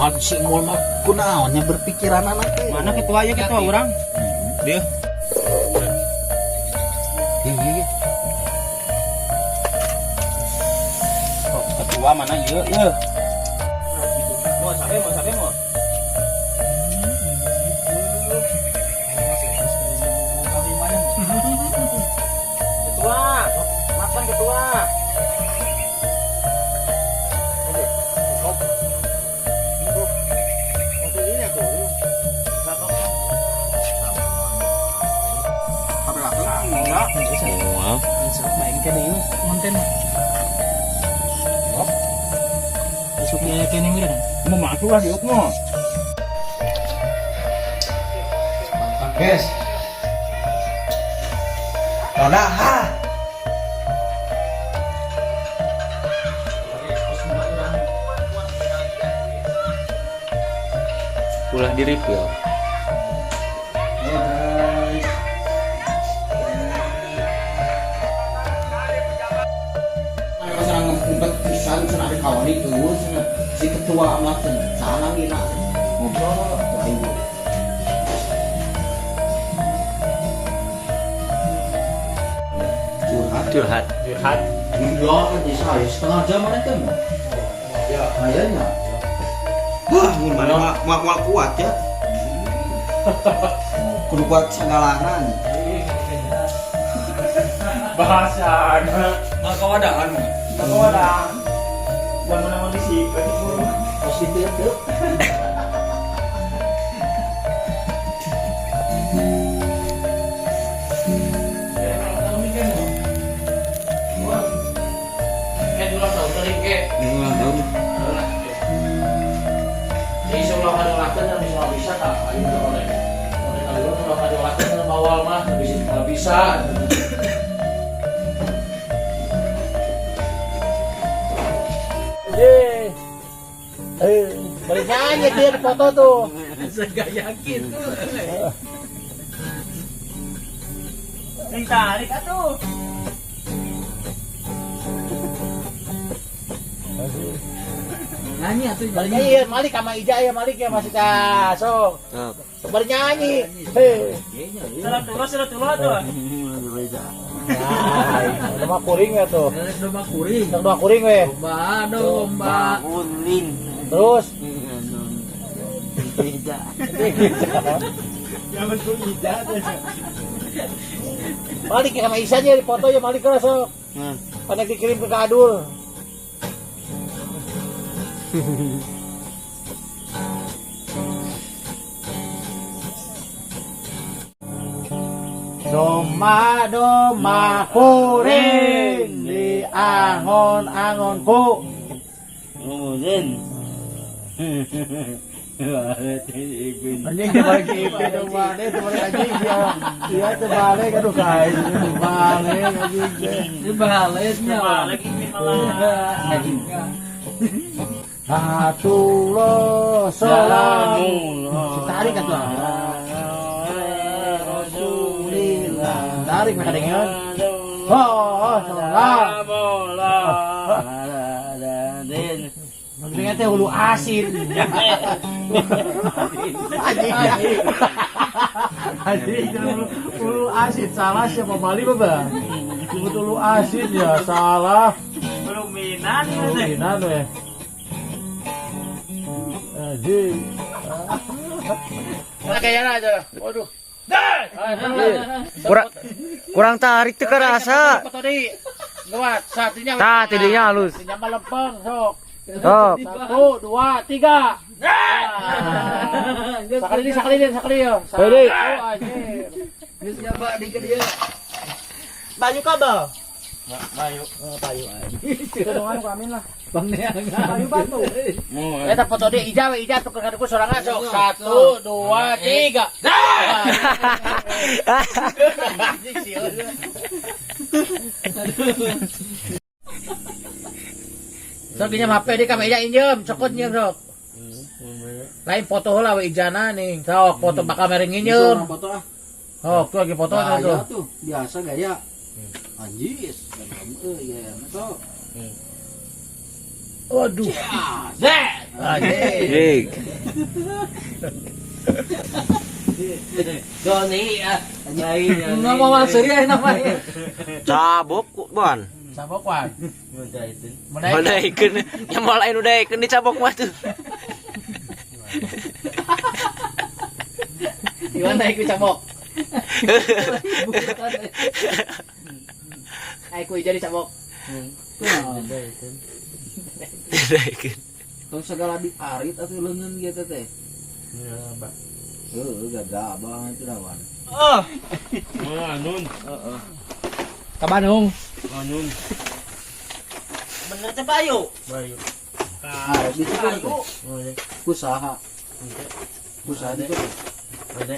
Apal si Mul mah kunaon nya berpikiran anak teh. Mana ketuanya, ketua orang? Dia. Iya. Oh, ketua mana iya, iya. Mau sampai, mau sampai mau. Ketua, makan ketua. Mau masuk lah diuk mau. Guys. Lona, ha. Ulah di refill. Halo guys. Mereka serang ngumpet pisan cenah ari kawan itu cenah. Si ketua mah cenah salah ngina ngobrol tuh aing. Curhat. Curhat. Curhat. Iya kan bisa ya setengah jam mana kan? Ya. Kayaknya. Wah, mun mana mah moal kuat ya. Kudu kuat sagalanan. Bahasa. Maka wadahan. Maka wadahan. Bukan mana di Positif tuh. Bisa. Balik nyanyi dia di foto tuh. Saya gak yakin. Tarik atuh. Nyanyi atuh. Balik nyanyi ya, Malik sama Ija ya, Malik ya masih ka sok. Balik nyanyi. Hei. Salah tulo tuh. Nah, domba kuring ya tuh. Domba kuring. Domba kuring we. Domba kuring. Terus Ija. Jangan ku Ija tuh. Malik sama Isa nya di foto ya Malik lah sok. Pada dikirim ke Kadul. Domba domba kuring di angon-angonku. Ngomongin. Anjing terbalik Ipin domba deh terbalik anjing ya. Iya terbalik aduh guys terbalik anjing deh. Dibaliknya. Balik Ipin malah. Satu lo salam. Tarik atuh. Rasulillah. Tarik mereka dengan. Oh, salam. Maksudnya teh hulu asin. Anjing. Anjing hulu asin salah siapa Bali Baba? Sebut hulu asin ya salah. Belum minan. Minan we. Anjing. Kayaknya aja. Waduh. Kurang tarik teu karasa. Tah, tidinya halus. Tidinya mah lempeng sok. Sok. 1, 2, 3. Sekali ini, sekali ya. Heuh. Geus nyoba di ke dia. Bayu kabel. Bayu. Bayu. Itu doang ku amin lah. Bang Neangan. Bayu batu. Eta foto dia ija we ija tuker ku sorangan sok. 1, 2, 3. Anjing sieun. Sok dinya HP di ka meja injem, cokot nyeum sok. Lain foto heula we ijana nih. Sok foto bakal mere nginjem. Foto ah. Oh, tuh lagi foto Gaya tuh. tuh, biasa gaya. Anjis, ya sok. Waduh. Zet. Anjing. Doni ah. Lain. Nggak mau serius namanya. Cabok wan. Cabok wan. Udah ikeun. Nya moal lain udah ikeun dicabok mah tuh. Gimana ikut cabok? Aku jadi cabok. Udah ikeun. Tong segala diarit atau leungeun gitu teh. Heeh, gagah banget itu dawan. Anun. Ka Bandung. Anun. Bener teh Bayu. Bayu. Ah, itu kan teh. Kusaha. Kusaha itu teh. Ada.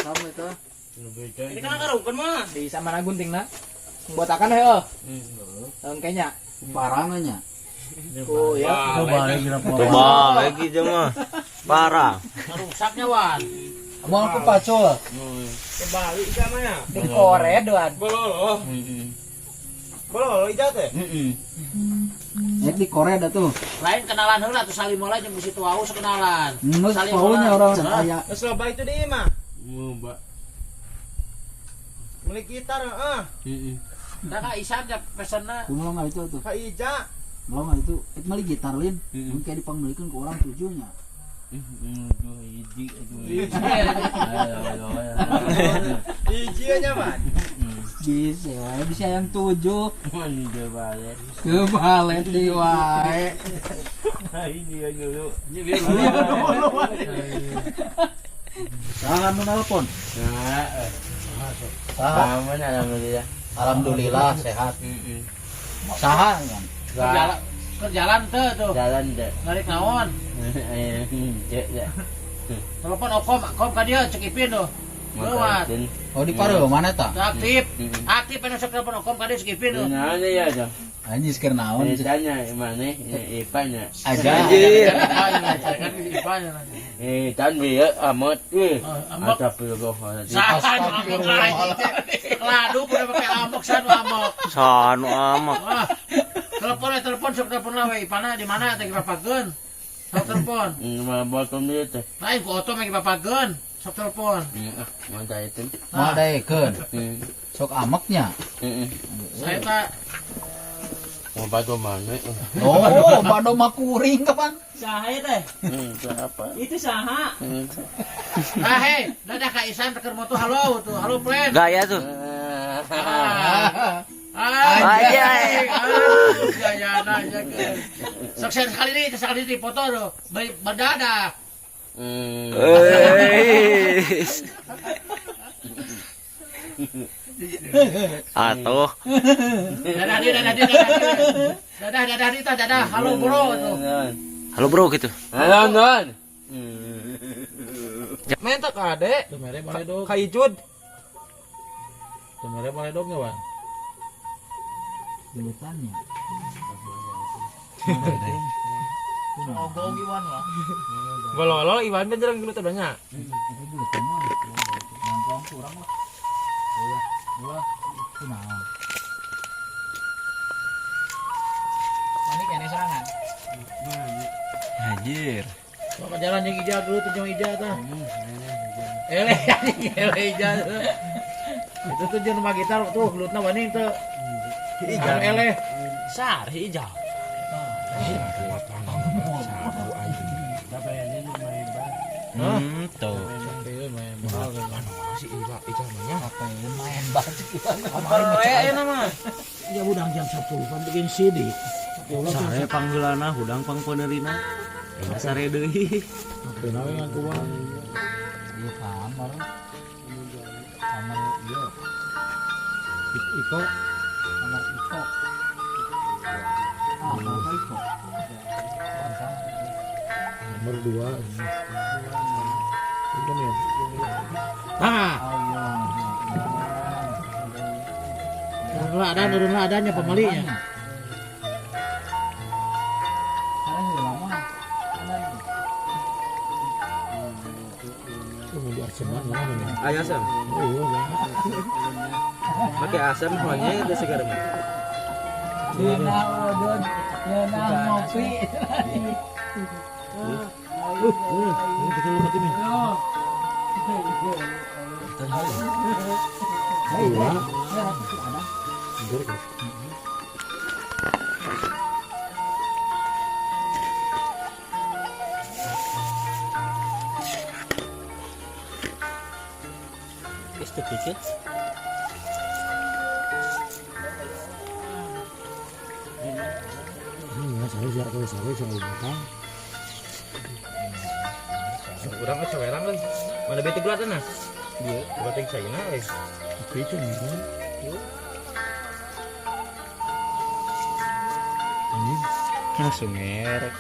Sama eta. Ini kan karungkeun mah. Di sama gunting na. Botakan heuh. Tahun kayaknya. Parangannya. Oh ya. Coba lagi Coba lagi aja mah. Parah. Rusaknya wan. Mau aku pacul. Kebalik sama ya. Di kored wan. Bololo. Bololo ija teh. Nek di Korea dah tuh. Lain kenalan heula tuh salim heula jeung bisi tuau sekenalan. Ngeus Salim paunya heula. orang aya. Terus loba itu di mah. Mbak. Beli gitar heeh. Dah ka Isan ja pesenna. Kumaha nggak itu tuh? Ka Ija. Mau nggak itu? Itu mah gitar lin. Mungkin kayak dipangmelikeun ke orang tujuhnya. Iji nya man. Bisa, wae bisa yang tujuh. Kebalik di wae. Saha nu nelpon? Saha? Alhamdulillah. Alhamdulillah sehat. Saha kan? Jalan keur jalan teu tuh. Jalan deh. Narik naon? Telepon Okom, Okom ka dieu cek Ipin tuh. Lewat. Oh di Pareu mana ta? Teu aktif. Aktif anu sok telepon Okom ka dieu cek Ipin tuh. Nah, ya tuh. Anjir keur naon? Tanya mana? Ipanya. Aja. Anjir. Kan Ipan. Eh, tan bieu amat euy. Amok. Astagfirullahaladzim. Saha nu amok lagi. Ladu udah pakai amok sanu amok. Sanu amat. Wah. Telepon we telepon sok telepon lah we Ipana di mana teh dipapakeun. Sok telepon. Malah botol dia teh. Lain ku oto mah dipapakeun. Sok telepon. Mantap itu. Moal daekeun. Sok ameknya. Saya tak Mau batu mana? Oh, bado mah kuring kapan? Saha ieu teh? Apa? Itu saha? Ah, hei, dadah Kak Isan teker moto halo tuh, halo plan. Gaya tuh. Ah. Ah, Anjay. Aduh, gaya nanya ke. Sukses sekali nih, sekali di foto tuh. Berdadah. Eis. Atuh. Dadah di, dadah di, dadah di. Dadah, dadah di, tah, dadah. Halo bro tuh. Halo bro gitu. Halo, non. Mentak ade. Tuh mere boleh dong. Ka Ijud. Tuh mere boleh dong ya, Wan. Gelutannya. Ogog Iwan mah. Bololol Iwan teh jarang gelut banyak. Itu gelutan mah. Nongkrong kurang lah. Ulah, ulah. Kunaon? Mani kene serangan. Anjir. Bapak jalan yang ija dulu tuh jeung ija tah. Ele anjing ele ija. Itu tuh jeung rumah gitar tuh gelutna wani teu. Ija ele. Sar hijau. Tuh. Main banget Iwan. Ya udang jam 10 kan bikin CD. Sare panggeulana hudang pangpenerina. Enak sare deui. Kenapa ngakuan? Iya kamar. Kamar iya. Iko Kamar Iko. Ah, kamar Iko. nomor 2. Ini ya. Nah, Allah. urunlah ada, urunlah adanya pembelinya. Karena lama. Aya asam. Pakai asam hanya udah segar mah. Ngeunah udud, ngeunah ngopi. Geus teu pikir. Urang mah sawerang euy. Mana bete gula nah? Ieu, gula teh caina euy. Itu nih. Langsung ngerek.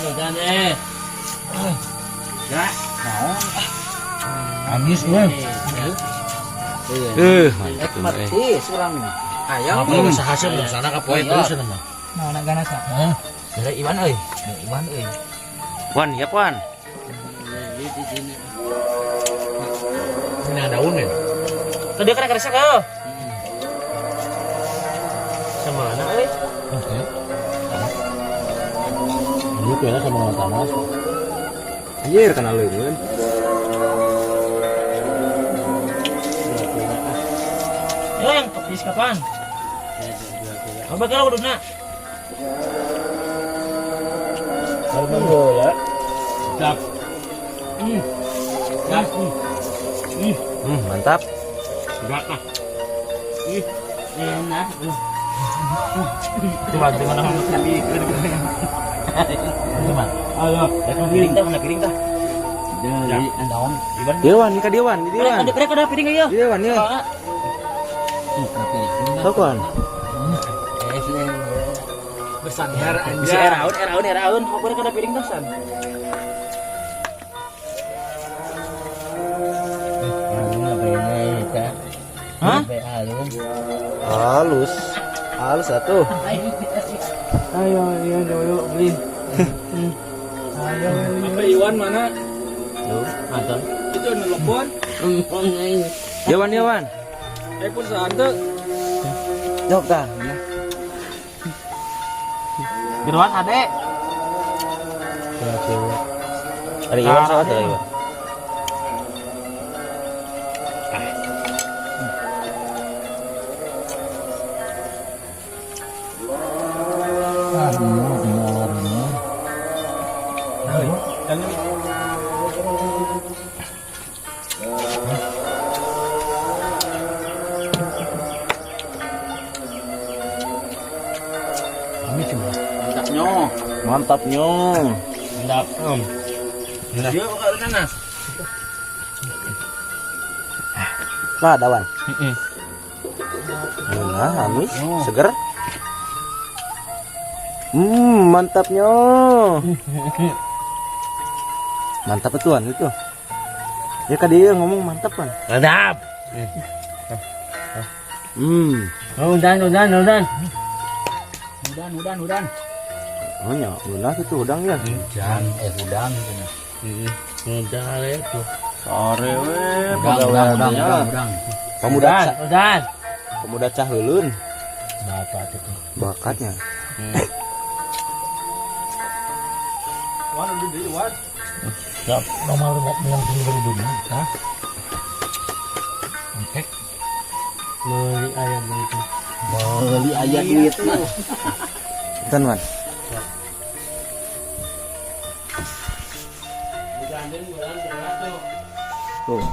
Udan eh. Amis euy. Mantap eh. Surang. Ayam. Apa bisa hasil dong sana ka poe terus mah. Nah, anak ganas ah. Hah? Dari Iwan euy. Dari Iwan euy. Wan, ya Wan. Ini ada daun ya. Tadi kan kerasa kau. Sama mana euy? Oke. Ini kayaknya sama tanah. Anjir kana leungeun. Yo yang topis kapan? Apa kalau ududna? Sedap. Sedap. Mantap. Sedap ah. Enak. Coba gimana? Coba. Ayo, piring tah, mana piring tah? Daun. Dewan, ka Dewan, di Dewan. Ada ada piring ayo. Di Dewan ya. Sok Wan. Bersandar Bisa eraun, eraun, eraun. Pokoknya kada piring tah san. Hah? Halus. Halus atuh. Ayo, ayo, ayo, beli. Ayo, Apa Iwan mana? Mantap. Itu nelpon. Dewan, Dewan. Pun sante. Jawab tah. Jeroan ade. Ada Iwan salah tuh Iwan. Mantapnya. Mantapnya. Mantap. Yo kalau nanas. Nah, dawan. Nah, amis, seger. Mantapnya. Mantap tuan itu. Ya kan dia ngomong mantap kan. Mantap. Udan, udan, udan. Udan, udan, udan. Oh nya, benar itu udang ya. Hujan, udang gitu. Udan itu. Sore we, Udang, udang, udang, udang, udang. Pemuda Udan. pemuda caheulun Bakat itu. bakatnya. Wan udah di Wan. Siap, normal nggak bilang sini baru dulu, hah? Oke. Beli ayam itu. Beli ayam duit mah. Kan, Wan. Tuh.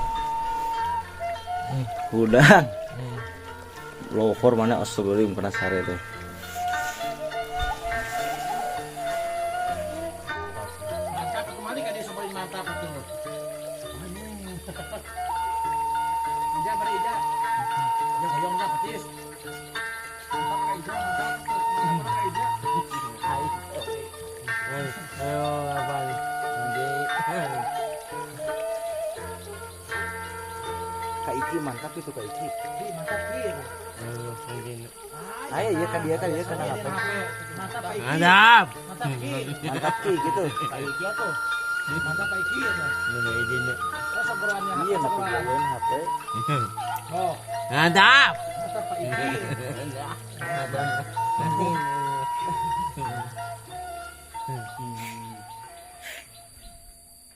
Udang. Lohor mana astagfirullahaladzim kena sare teh. Mantap kemana kan dia sampai mantap itu. Ija beri ija. Ya hoyong nya petis. Mantap ka Ija, mantap. Mantap ka Ija. Ayo apa nih? Ka Iki mantap itu Ka Iki. Mantap Ki. Ayo iya ka dia ka dia kana HP. Mantap Pak Iki. Mantap. Mantap Ki. Mantap Ki gitu. Pak Iki atuh. Mantap Pak Iki atuh. Mun izin. Oh, sogoroannya Iya HP, tapi sogoroan. gawean HP. Oh, Mantap. mantap Pak Iki.